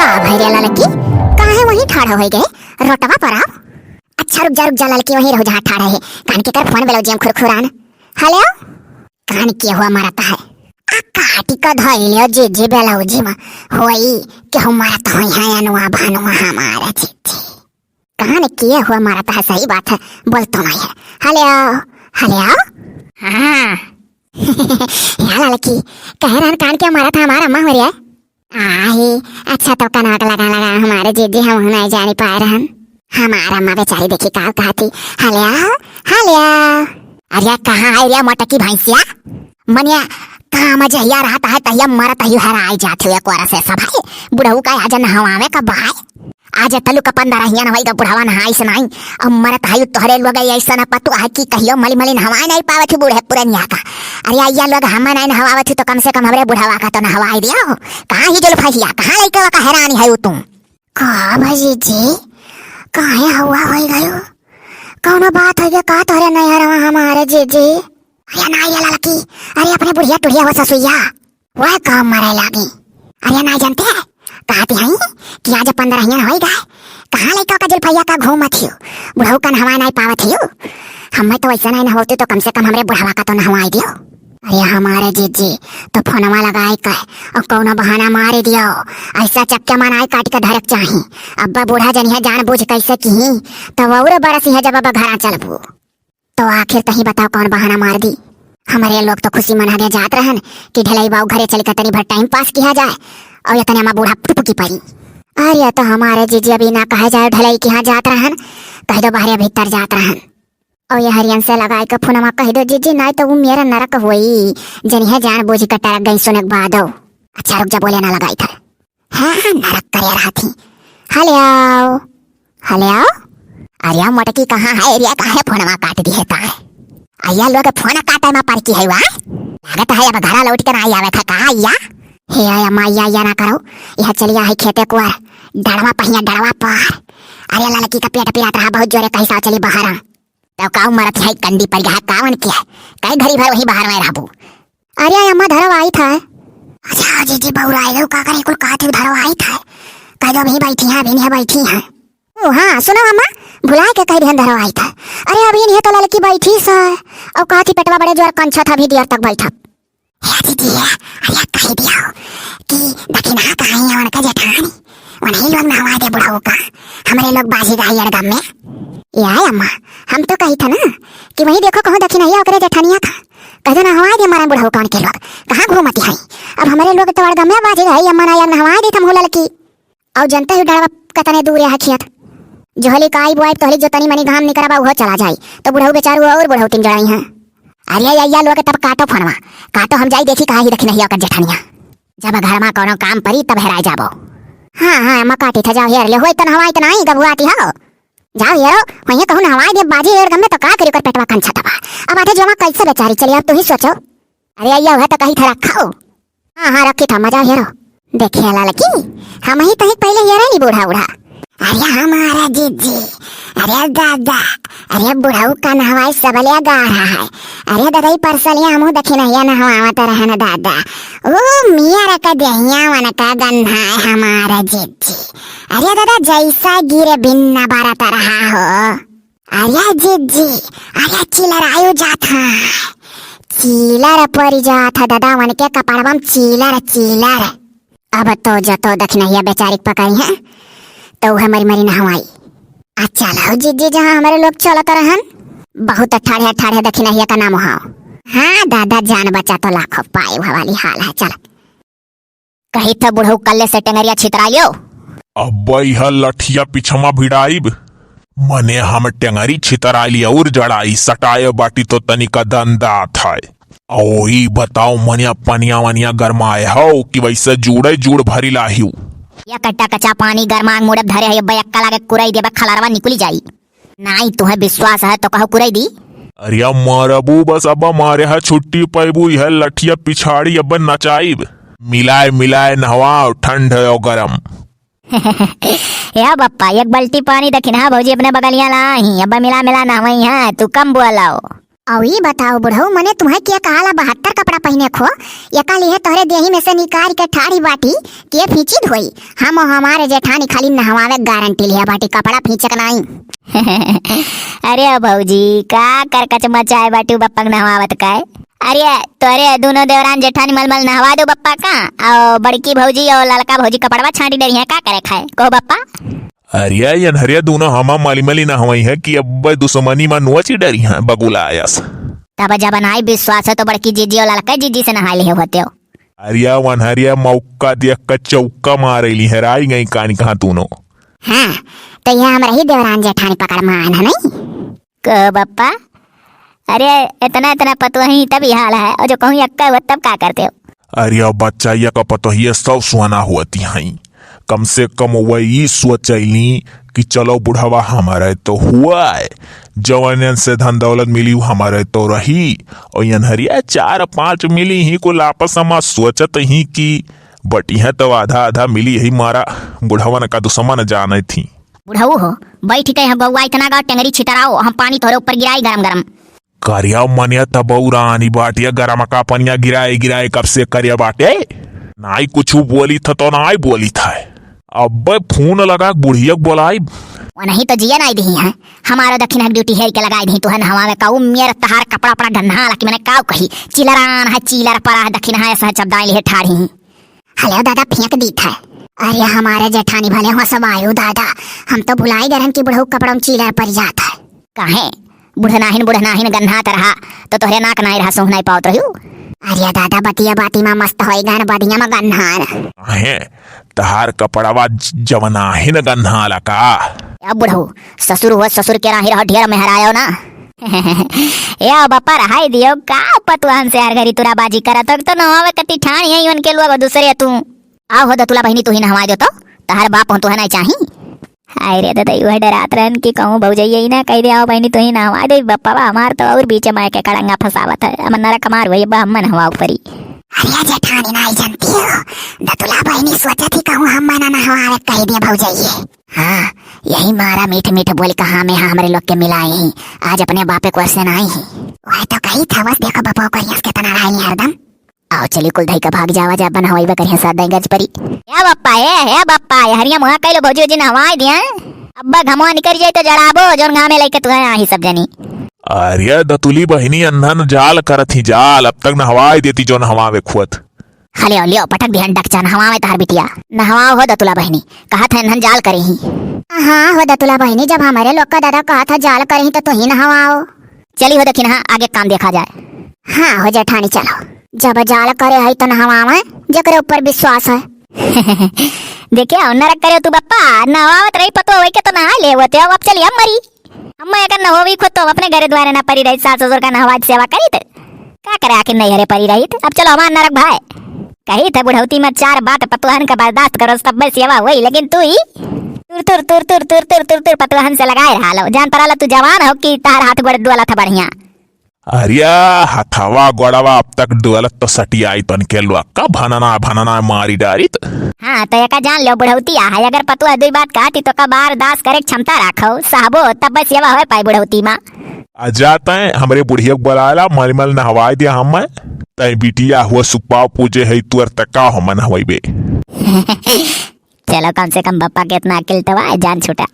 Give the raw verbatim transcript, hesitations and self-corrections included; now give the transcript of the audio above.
अब है रे ललकी, काहे वहीं ठाढ़ होइ गए? रोटवा पर आओ। अच्छा रुक जा, रुक जा ललकी, वहीं रहो जहाँ ठाढ़ है। कान के कर फोन बेलौजियम खुरखुरान। हेलो? कान के हुआ मरत है? आ काटी का धइलियो जीजी बेलौजी में। होई केहू मरत होई है अनुआ भानुआ हमारा जीजी। कान के हुआ मरत है, सही बात है, बोल तो नहीं है। हेलो, हेलो। हाँ। या ललकी, कह रहन कान के मरत है हमारा अम्मा हो रे। आही, अच्छा तो कनवा के लगा लगा हमारे जीजी हम नहीं जानी पाए रहन। हमारा अम्मा बेचारी देखी का कहती, हेलो, हेलो। अरे कहाँ है रे मोटकी भैंसिया? मनिया काम जहिया रहत है तहिया मरत ही हराई जात हुए कोरा से सब है। बुढ़ऊ का आज नहवावे का बहाय। आज तलू का पंद्रह हिया न होइगा बुढ़वा नहाइस नाई। अब मरत है तोहरे लोग ऐसा न पतु है कि कहियो मली मली नहवाए नहीं पावत ही बूढ़े पुरनिया का। अरे अइया लोग हम नहीं नहवावत ही तो कम से कम हमरे बुढ़वा का तो नहवाई दियो। कहाँ ही जुल्फहिया, कहाँ लइका का हैरानी है तू? का भा जीजी, काहे हवा होइ गयो? कौनो बात होइ गया का तोहरे नैहरवा हमारे जीजी? अरे ना ये ललकी, अरे अपने बुढ़िया टुढ़िया हो ससुइया, वह काम मरे लागी। अरे ना जानते, कहती हैं कि आज पंद्रह हियन होइ गए, कहाँ लइका का जुल्फैया का घूमत हियो, बुढ़ऊ का नहवा नहीं पावत हियो। हमें तो वैसा नहीं नहवाते तो कम से कम हमरे बुढ़वा का तो नहवाई दियो। अरे हमारे जीजी, तो फोनवा लगाए के और कौनो बहाना मार दियो। ऐसा चक्के मनाए काट के धरक चाही। अब्बा बूढ़ा जनिया जान बूझ कैसे किही, तो और बरस है जब अब घरा चलबू। तो आखिर तही बताओ कौन बहाना मार दी? हमरे लोग तो खुशी मनावे जात रहन कि ढलई बाऊ घरे चल के तनी भर टाइम पास किया जाए और इतने में बूढ़ा टुपकी पड़ी। अरे तो हमारे जीजी अभी ना कहे जाए ढलई के यहाँ जात रहन, कह दो बाहरे भीतर जात रहन। और ये हरियन से लगाई के फोनवा कह दो जीजी, नाई तो वो मेरा नरक होई। जनिहे जान बूझ के टरक गई सुने के बाद। अच्छा रुक जा, बोले ना लगाई था। हाँ, हाँ, नरक करे रहा थी। हेलो, हेलो। अरे मोटकी कहाँ है रे, काहे फोनवा काट दिए ताए? अइया लोग फोन काटे में पर की है वा? लागत है अब घरा लौट के ना आवे था का अइया? हे अइया माइया, अइया ना करो, यह चलिया है खेते कुआर, डड़वा पहिया डड़वा पर। अरे ललकी का पेट पिरात रहा बहुत जोरे, कैसा चली बाहर। तो काऊ मरत है कंडी पर गया कावन के? कई घड़ी भर वही बाहर में रहबू। अरे अम्मा धरव आई था। अच्छा जीजी बउराए गयो का करे कुल कहत है धरव आई था। कह दो अभी बैठी है, अभी नहीं बैठी है। ओ हाँ सुनो अम्मा, भुलाए के कह दिहन धरव आई था। अरे अभी नहीं तो ललकी बैठी सा और कहती पेटवा बड़े जोर कंछा था, अभी देर तक बैठा। हे जीजी, अरे कह दियो कि दखिनहा कहाँ है उनका जेठानी, उन्हीं लोग नहवा दे बुढ़ऊ का, हमरे लोग बाजी गाई अड़गम में। या अम्मा, हम तो कही था ना कि वही देखो कहूँ दखिनहिया ओकरे जेठानिया का, कह दो नहवा दे हमारे बुढ़ऊ का उनके लोग, कहाँ घूमती है। अब हमरे लोग तो अड़गम में बाजी गाई अम्मा ना यार नहवा दे थम ललकी। और जनते ही डरवा कतने दूर है खेत। जोहली काई बुआई तोहली जो तनी मनी घाम निकरबा उहो चला जाई, तो बुढ़ऊ बेचारू और बुढ़ऊ तीन जड़ाई हैं। अरे अइया लोग तब काटो फोनवा, काटो हम जाई देखी कहाँ ही दखिनहिया ओकर जेठनिया। जब घर में कोनो काम परी तब हेराई जाबो। हाँ, हाँ, अम्मा काटी था, जाओ हेर ले, होई तो नहवाई तो नाई, गबुआती हो। जाओ हेरो, वहीं कहूँ नहवाई दे बाजी हेर गम्मे तो का करी ओकर पेटवा कंछा तबा। अब आठे जमा कैसे बेचारी चली, अब तू ही सोचो। अरे अइया वह तो कही था रखो। हाँ, हाँ, रखी था, मजा हेरो। देखे ललकी, हम ही तही पहले हेरे ही बूढ़ा उढ़ा। अरे हमारा जीजी, अरे दादा, अरे बुढ़ऊ का नहवाई सबले गाढ़ा है। अरे दादा, ई परसलिया हमहू दखिनहिया नहवावत रहन दादा। ओ मियर का देहिया वनका गन्हाए हमारा जीजी। अरे दादा, जैसा गिरे बिन न बरत रहा हो। अरे जीजी, अरे चिलरायो जात है। चीलर परि जात है दादा, वनके कपड़वा में चीलर, चीलर। अब तो जतो दखिनहिया बेचारी के पकड़ी है, तो उहे मरी मरी नहवाई। आ चलो जीजी, जहाँ हमरे लोग चलत रहन, बहुत ठाढ़े ठाढ़े दखिनहिया का नाम हो। हाँ दादा, जान बचा तो लाखों पाए, वह वाली हाल है। चल। कही था बुढ़ऊ कल्ले से टेंगरिया छितराइयो। अब यह लठिया पिछमा भिड़ाइब, मने हम टेंगरी छितराइली और जड़ाई सटाए बाटी तो तनिका दंदा था। ओ ई बताओ मनिया पनिया वनिया गरमाए हो कि वैसे जूड़े जूड़ भरी लाहियो? या कट्टा कच्चा पानी गरमांग मुड़े धरे है, बयक्का लागे कुरई देबा खलरवा निकली जाई। नाई तुहे विश्वास है तो कहो कुरई दी। अरे मरबू बस, अब मारे है छुट्टी पैबू, यह लठिया पिछाड़ी अब नचाइब। मिलाए मिलाए नहवाओ, ठंड है और गरम। या बप्पा, एक बाल्टी पानी दखिनहा भौजी अपने बगलिया लाई, अब मिला मिला नहवाई है, तू कम बोलाओ। अउ ई बताओ बुढ़ऊ, मने तुम्हें के कहाला बहत्तर कपड़ा पहिने खो, एका लिहे तोहरे देही में से निकारि के ठाढ़ी बाटी, के फींची धोई? हम अउ हमारे जेठानी खाली नहवावे गारंटी लिहे बाटी, कपड़ा फींचक नाई। अरे भौजी, का करकच मचाए बाटू बप्पा के नहवावत का है? अरे, तोरे दुनो देवरान जेठानी मलमल नहवा दो बप्पा का, अउ बड़की भौजी अउ ललका भौजी कपड़वा छांटी डरिहैं, का करे खाए? कहो बप्पा। अरे, ये अन्हरिया दुनो हमा मली मली नहवइहैं कि अब्बे दुसमनी मा नोची डरिहैं, बगुला आयस। तब जब नाई विश्वास है तो बड़की जीजी अउ ललका जीजी से नहाई लिहे होते हो। अरे, वनहरिया मौका दिया का चौका मारे ली है, राई गई कानी कहाँ दुनो। हाँ, तो ये हमरा ही देवरान जेठानी पकड़ मान है नहीं? कहो बप्पा, अरे इतना इतना पतोही तब ई हाल है, अउ जो कहूँ यक्का हुआ तब का करते हो? अरे अब बच्चा यक्का पतोहिया सब सुहाना होती हैं, कम से कम वही सोचैली कि चलो बुढ़वा हमारे तो हुआ है, जवनन से धन दौलत मिली उ हमारे तो रही, अउ अन्हरिया चार पाँच मिली ही कुल आपस मा सोचत ही कि बटिहैं तो आधा आधा मिली ही मारा, बुढ़वन का दुसमन जाने थी। बुढ़ऊ हो, बैठ के यहाँ गौआ इतना गाओ, टेंगरी छितराओ, हम पानी तोहरे ऊपर गिराई गरम गरम। करिया मनिया त बौरानी बाटिया, गरम का पनिया गिराए गिराए कब से करिया बाटे। नाई कुछ बोली था तो नाई बोली था। अब फोन लगा बुढ़िया के बोलाई। वो नहीं तो जिया नाई दिही है, हमारो दक्षिणा के ड्यूटी हेर के लगाई दिही, तुहन हवा में काऊ मेर तहार कपड़ा पड़ा गन्हा ला कि मैंने काऊ कही, चिलरान है, चिलर पड़ा है, दक्षिणा है, सह चबदाई लिहे ठाढ़ी। हेलो दादा, फेंक दी था। अरे हमारे जेठानी भले हो सब आयु दादा, हम तो भुलाई गए रहन कि बुढ़ऊ कपड़ा में चीलर पड़ जात है। काहे? बुढ़नाहिन बुढ़नाहिन गन्हात रहा तो तोहरे नाक नाई रहा, सूंघ नाई पावत रहियो। अरे दादा, बतिया बाती मा मस्त होई गन, बदिया मा गन्हान। काहे? तहार कपड़वा ज-, जवनाहिन गन्हाला का? या बुढ़ऊ, ससुर हुआ ससुर के राही रहो, ढेर मेहरायो ना। ए बप्पा, रहाई दियो, का पतुआ हमसे हर घड़ी तुराबाजी करत हो? तो नहावे कती ठान यही उनके लोग दूसरे तू। आओ हो दतुला बहिनी, तू ही नहवाई दो तो, तहार बाप हो, तोहे नहीं चाही। हाय रे ददा, वह डरात रहन कि कहूँ भौजैया ही ना कह दे, "आओ बहिनी, तू ही नहवाई दे।" बप्पा बा हमार तो और बीच में के कड़ंगा फंसावत है, हम नरक मार हुई, बा हम नहवाओ परी। अरे जेठानी, नहीं जानती हो, दतुला बहिनी सोचत ही कहूँ हम मना नहवावे कह दिए भौजैया। हाँ, यही मारा मीठ मीठ बोल कहाँ में हाँ हमरे लोग के मिलाई ही। आज अपने बापे को से नाई ही। वह तो कही था बस, देखो बपो करियस के तना राई हरदम। आओ चली कुल धई का भाग जावा जा, बन हवाई बकरिया साथ दाई गज परी। हे बप्पा, हे, हे बप्पा, ये हरिया मुहा कैलो भौजी जी नहवाई दिया। अब्बा घमवा निकल जाई तो जड़ाबो, जोन गाँव में लेके तू है आही सब जनी। अरे दतुली बहिनी, अन्हन जाल करत ही जाल, अब तक नहवाई देती जो नहवावे खुअत। हलियो, लियो, पटक दिहन डकचा, नहवावे तहार बिटिया। नहवाओ हो दतुला बहिनी, कहत है नहन जाल करे ही। हाँ हो दतुला बहिनी, जब हमारे लोग का दादा कहत है जाल करे ही तो तू ही नहवाओ। चली हो दखिनहा, आगे काम देखा जाए। हाँ हो जेठानी, चलो। जब जाल करे है तो नहवावे, जेकरे ऊपर विश्वास है। देखिया, नरक करे तू बप्पा, नहवावत रही पतोह वही के तो नहा ले होते हो, अब चली हम मरी। अम्मा, अगर न होवी खुद तो अपने घरे द्वारे ना परी रही, सास ससुर का नहवाज सेवा करी त का करे, आखिर नहीं हरे परी रही त। अब चलो हमार नरक भाई। कही था बुढ़ौती में चार बात पतुहन का बर्दाश्त करो, तब बस सेवा हुई, लेकिन तू ही तुर तुर तुर तुर तुर तुर तुर तुर पतुहन से लगाए रहा लो। जान पराला तू जवान हो कि तार हाथ गोड़ दुआला था बढ़िया। अरे हथवा गोड़वा अब तक डोलत तो सटियाई तन के लोग का भनना भनना मारी डारित। हाँ, तो एका जान लो बुढ़ौती आ है, अगर पतुआ दुई बात कहती तो का बार दास करे के क्षमता राखो, सहबो, तब बस सेवा होए पाई बुढ़ौती मा। आ जाते हैं, हमरे बुढ़िया के बुलाला, मलमल नहवाए दे हम, तै बिटिया हुआ सुपाव पूजे है तुअर तक का हम नहवाई बे। चलो, कम से कम बप्पा के इतना अकिल तो आए, जान छूटा।